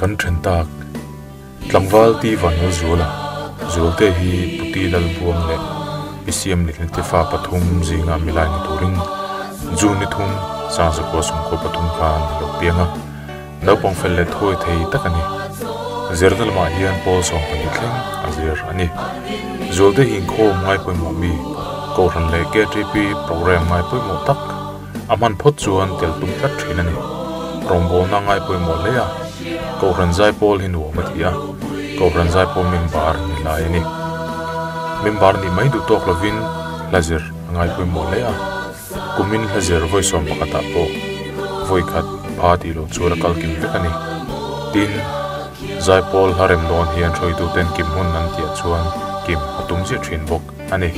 Kan then tak tlangval Ti Vanlalzuala, Zualte hi Puti Lalbuang leh Pi Siamlin te fa pathum zinga milai ni turin June ni thum Sangzakua sawmkua pathum khan a lo piang a. Naupang fel leh thuai thei tak a ni. Zirna lamah hian pawl 12 thleng a zir a ni. Zualte hi inkhawm ngai pawimawh mi, Kohhran leh KTP programme ngai pawimawh tak a hman phawt chuan tel tum tlat thin a ni. Rawngbawlna ngai pawimawh hle a, Kohhran zaipawl hi nuam a ti a, Kohhran zaipawl member ni lai a ni. Member nih mai duh tawk lovin hla zir a ngai pawimawh hle a. Kumin hla zir vawi sawm pakhatah pawh vawi khat pha tih loh chu la kal kim vek a ni. Tin, zaipawl hla rem dawn hian hruaituten kim hun an tihah chuan kim a tum ziah thin bawk a ni.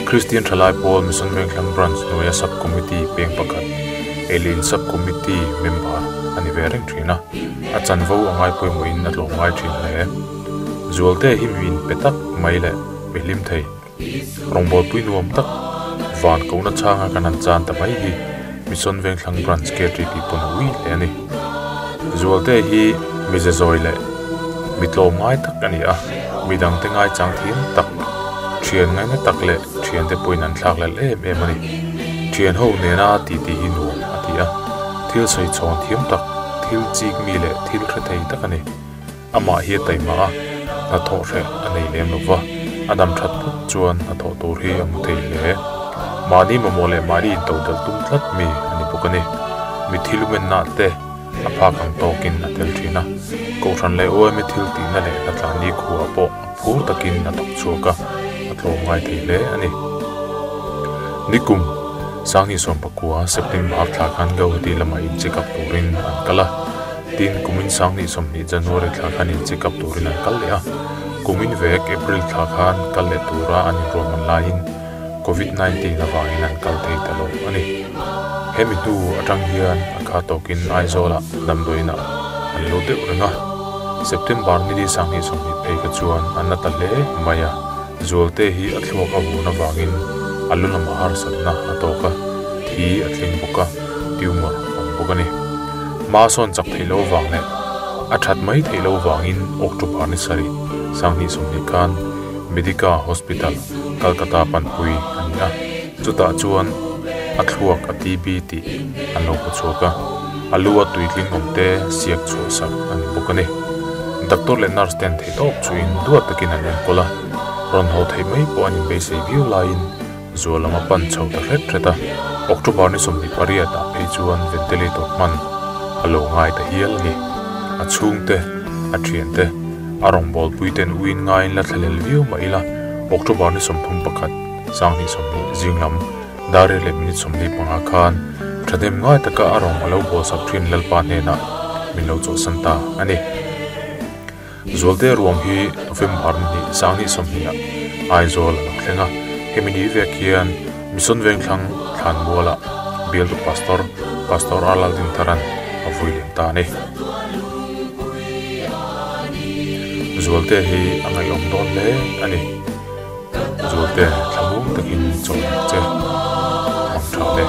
Kristian Thalai Pawl Mission Vengthlang Branch hnuaia Sub Committee peng pakhat, Eilein Sub Committee member a ni ve reng thin a, a chanvo a ngai pawimawhin a tlawm ngai thin hle. Zualte hi mi inpe tak mai leh mi hlim thei. Rawngbawlpui nuam tak van kohna chhanga kan han chan ta mai hi Mission Vengthlang Branch KTP pawn a ui hle a ni. Zualte hi mi ze zawi leh mi tlawm ngai tak a ni a, mi dangte ngaichang thiam tak, thian ngaina tak leh thiante pawhin an thlak lel em em a ni. Thian ho nena titi hi nuam a ti a, thil sawi chhawn thiam tak, thil chik mi leh thil hre thei tak a ni. Amah hi a taima a, hnathawh hreh a nei lem lo va, a dam that phawt chuan hnathawh tur hi a hmu thei hle. Mahni mamawh leh mahni intodelh tum tlat mi a ni bawk a ni. Mitthi lumenna te a phak ang tawkin a tel thin a, Kohhran leh OMA thil tihna leh hnatlan ni khuah pawh phur takin a thawk chhuak a, a tlawm ngai thei hle a ni. Nikum 2019 September thla khan Gauhati lamah in check up turin an kal a. Tin, kumin 2020 January thla khan in check up turin an kal leh a, kumin vek April thla khan kal leh tura an inruahman laiin Covid 19 avangin an kal thei ta lo a ni. Hemi hnu atang hian a kha tawkin Aizawlah damdawiinah an lo deuh reng a, September ni li 2020 phei kha chuan an la ta hle mai a, Zualte hi a thluak a vun avangin a lu lamah harsatna a tawk a, thi a tling bawk a, tumor a awm bawk a ni. Hma sawn chak theih loh vang leh a that mai theih loh vangin October ni sarih 2020 khan Medica Hospital, Calcutta panpui a ni a, chutah chuan a thluak a TB tih an lo hmu chhuak a, a lu a tuitling awm te siak chhuah sak a ni bawk a ni. Doctor leh nurse ten theihtawp chuin duat takin an enkawl a, rawn haw theih mai pawh an inbeisei viau laiin Zual lam a pan chho ta hret hret a, October ni 28 ah phei chuan ventilator hman a lo ngai ta hial a ni. A chhungte, a thiante, a rawngbawlpui ten uin ngaiin la thlalel viau mah ila, October ni 31, 2020 zing lam dar leh minute 45 khan thahnem ngai taka a rawng a lo bawlsak thin Lalpa hnenah min lo chawlhsan ta a ni. Zualte ruang hi November ni 2020 ah Aizawl a lo thleng a, hemi ni vek hian Mission Vengthlang Thlanmualah bialtu Pastor, Pastor R Laldintharan a vui lem ta a ni. Zualte hi a ngaihawm dawn hle a ni. Zualte thlamuang takin chawl ang che, mang tha le.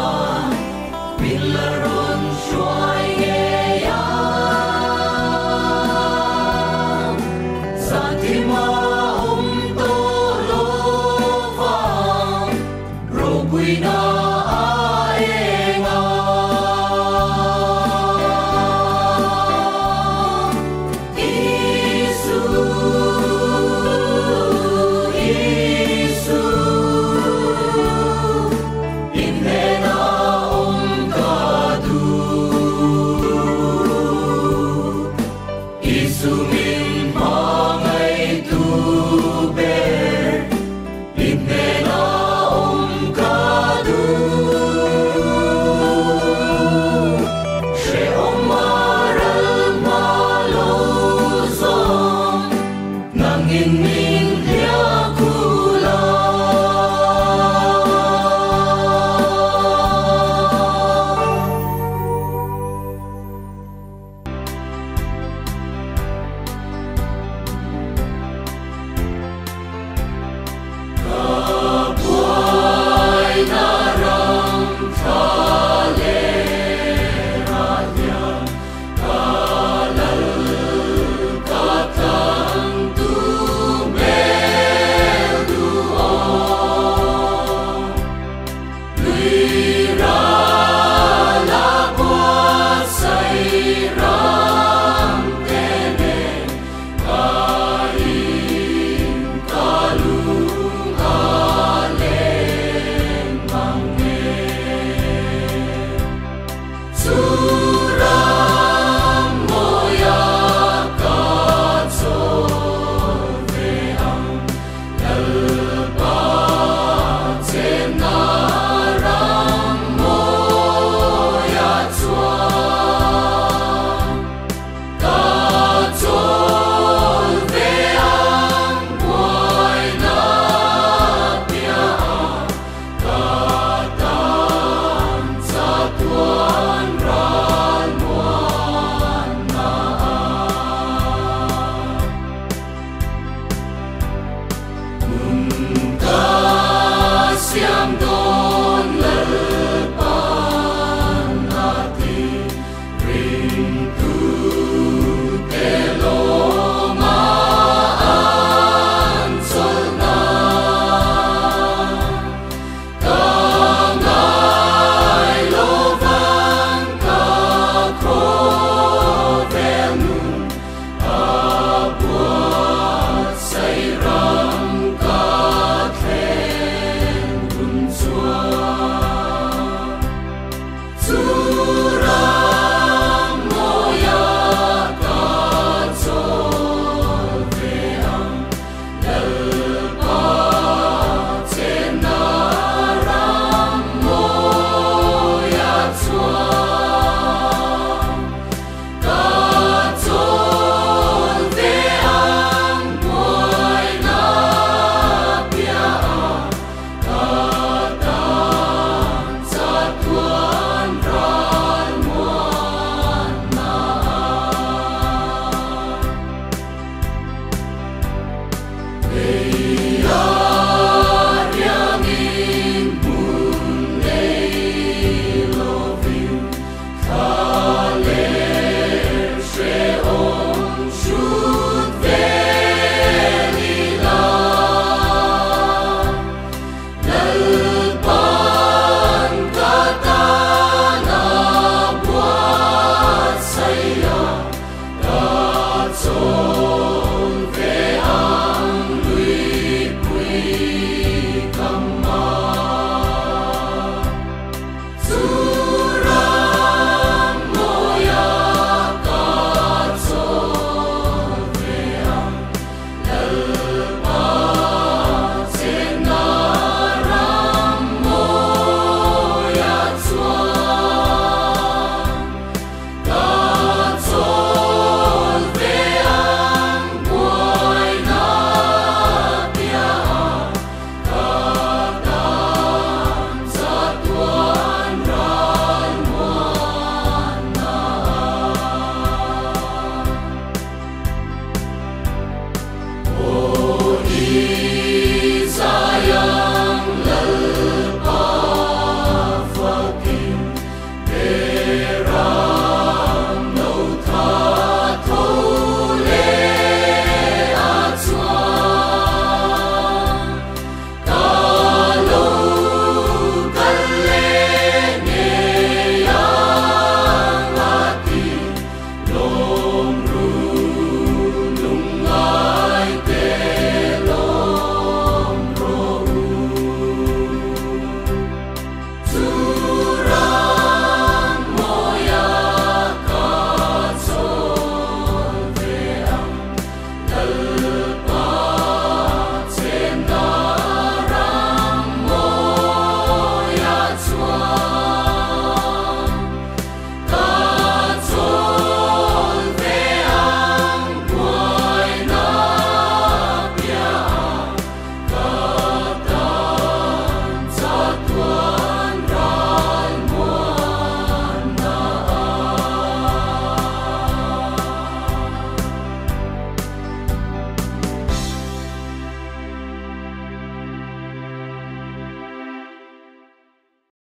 A.